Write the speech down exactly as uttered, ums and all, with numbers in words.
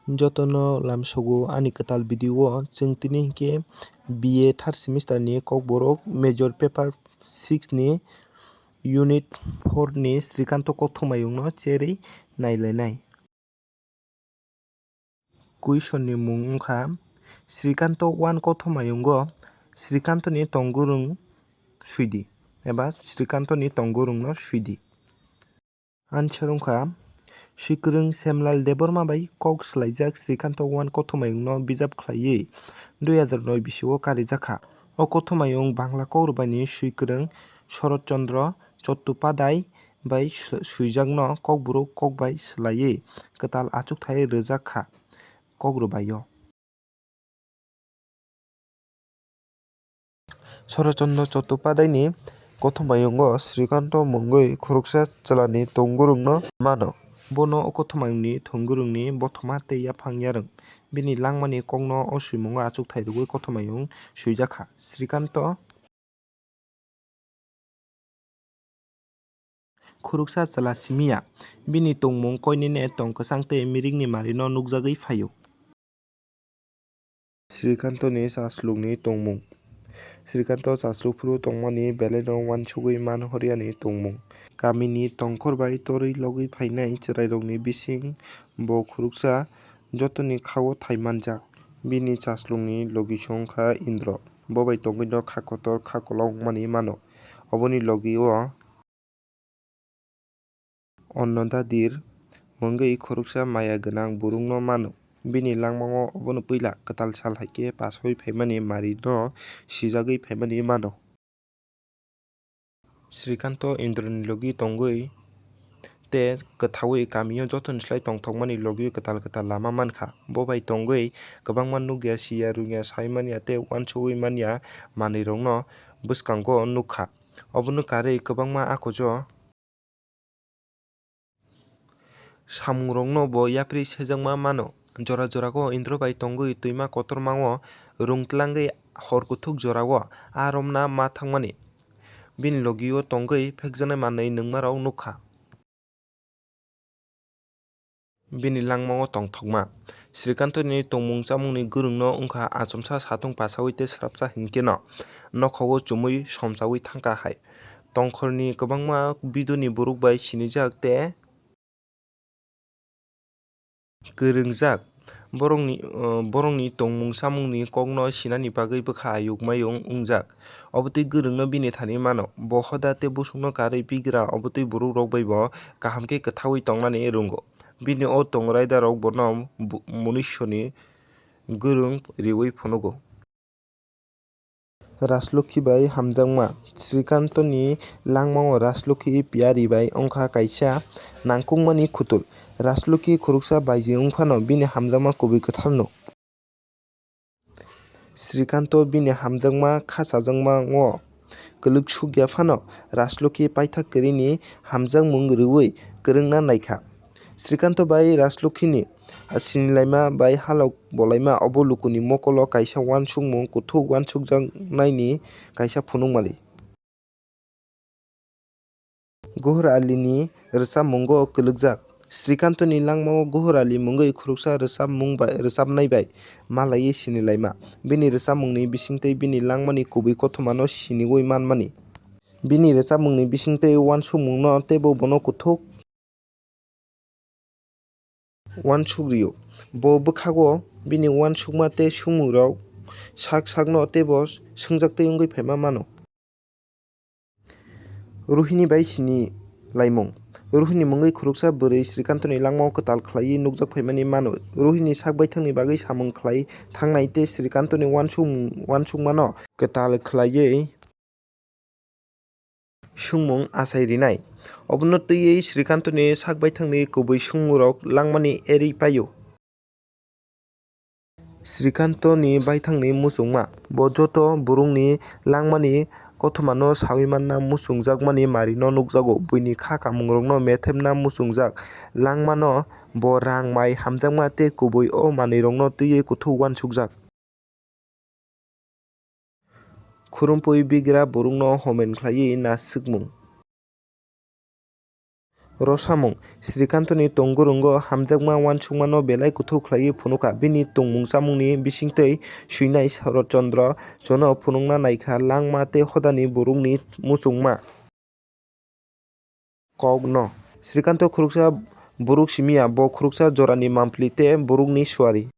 Jotono lamsogo ani kwtal video o. Chwng tini hinkhe B A third semester ni Kokborok major paper six ni unit four ni Srikanto Kothomayung no cherwi nailainai. Question ni mung wngkha Srikanto one Kothomayungo Srikanto ni tongurung swidi eba Srikanto ni tongurung no swidi. Answer wngkha, Swikwrwng Semlal Debbarma bai kok swlaijak Srikanto one Kothomayungno bijap khlaiwi dui hazar noi bisio karijakha. O Kothomayung Bangla kokrwbaini Swikwrwng Sharat Chandra Chattopadhyay bai swi-, swijakno kokborok kokbai swlaiwi kwtal achukthai rwjakha kokrwbaio. Sharathchandra Chattopadhyayni Kothomayungo Srikanto mungwi khoroksa chwlani tongurungno mano. Bono o Kothomayungni tongurungni bothoma tei yaphang yarwng. Bini langmani kokno o swimungo achukthai rwgwi Kothomayung swijakha. Srikanto khoroksa chwla simi ya. Bini tongmung koinene tong kwchang tei mirikni marino nukjagwi phaio. Srikantoni chaslukni tongmung. Srikanto chasluk phuru tongmani belaino uansugwi man horiani tongmung. Kamini tongkhor bai torwi logwi phainai chwrairokni bising bo khoroksa jotoni khao thai manjak. Bini chaslukni logisong kha Indro. Bo bai tongwino kha kotor kha kolok wngmani mano. Oboni logio Onnodadir mungwi khoroksa maya gwnang borokno mano. Bini langmao obono puila kwtal sal hai khe pasaui phaimani marino sijagwi phaimani mano. Srikanto Indroni logi tongwi tei kwthaui kamio jotoni slai tongthokmani logi kwtal kwtal lama mankha. Bo bai tongwi kwbangma nukya, siya, rwngya, sai manya tei uansugwi manya manwirokno bwskango nukha. Obono karwi kwbangma akojo samungrokno bo yapri sejakma mano. Jora jorao Indro bai tongwi twima kotormao rwng tlangwi hor kuthuk jorao a romna ma thangmani. Bini logio tongwi phekjaknai manwi nungmarok nukha. Bini langmao tongthokma. Srikantoni tongmung chamungni gwrwngno wngkha achomsa satung pasaui tei swrapsa hinkhe no nokhao chumui somsaui thangkha hai. Tongkhorni kwbangma biduni borok bai sinijak tei kwrwngjak. Borokni, o, borokni tongmung chamungni kokno sinani bagwi bwkha ayuk mayung wngjak. Obotwi gwrwngno bini thani mano. Bo hoda tei busukno karwi bigra obotwi borok rok bai bo kaham khe kwthaui tongnani rwngo. Bini o tong raidarok bono bu-, munisoni gwrwng riui phunugo. Rajlokhi bai hamjakma. Srikantoni langmao Rajlokhi Piyari bai wngkha kaisa nangkukmani khutul. Rajlokhi khoroksa baiji wngphano bini hamjakma kubui kwtharno. Srikanto bini hamjakma kha chajakma o kwlwk sukya phano Rajlokhi paithak kwrwini hamjakmung rwui kwrwngna naikha. Srikanto bai Rajlokhini sinilaima bai halok bolaima obo lukuni mokolo kaisa uansukmung kuthuk uansukjaknaini kaisa phunukmali. Gohor Alini rwchapmungo kwlwkjak. Srikantoni langmao Gohor Ali mungwi khoroksa rwchapmung bai, rwchapnai bai malaiwi sinilaima. Bini rwchapmungni bisingtwi bini langmani kubui kothomano siniui manmani. Bini rwchapmungni bisingtwi uansukmungno teibo bono kuthuk uansuk rio. Bo bwkhago bini uansukma tei sumung rok sak sakno teibo swngjak tei wngwi phaima mano. Ruhini bai sini laimung. Ruhini mungwi khoroksa bwrwi Srikantoni langmao kwtal khlaiwi nukjak phaimani mano. Ruhini sak baithangni bagwi samung khlai thangnai tei Srikantoni uansuk-, uansukmano kwtal khlaiwi sungmung achai rinai. Obono twiwi Srikantoni sak baithangni kubui sungmungrok langmani erwi paio. Srikantoni baithangni muchungma. Bo joto borokni langmani kothomano saui manna muchungjakmani marino nukjago. Buini kha kamungrokno methepna muchungjak. Langmano bo rang mai hamjakma tei kubui o manwirokno twiwi kuthuk uansukjak. Khurumphwi bigra borokno homen khlaiwi naswkmung. Rwsamung: Srikantoni tongurungo hamjakma uansukmano belai kuthuk khlaiwi phunukha. Bini tongmung chamungni bisingtwi swinai Sharat Chandra Jono phunukna naikha langma tei hodani borokni muchungma. Kokno: Srikanto khuroksa borok simiya, bo khuroksa jorani mampli tei borokni suari.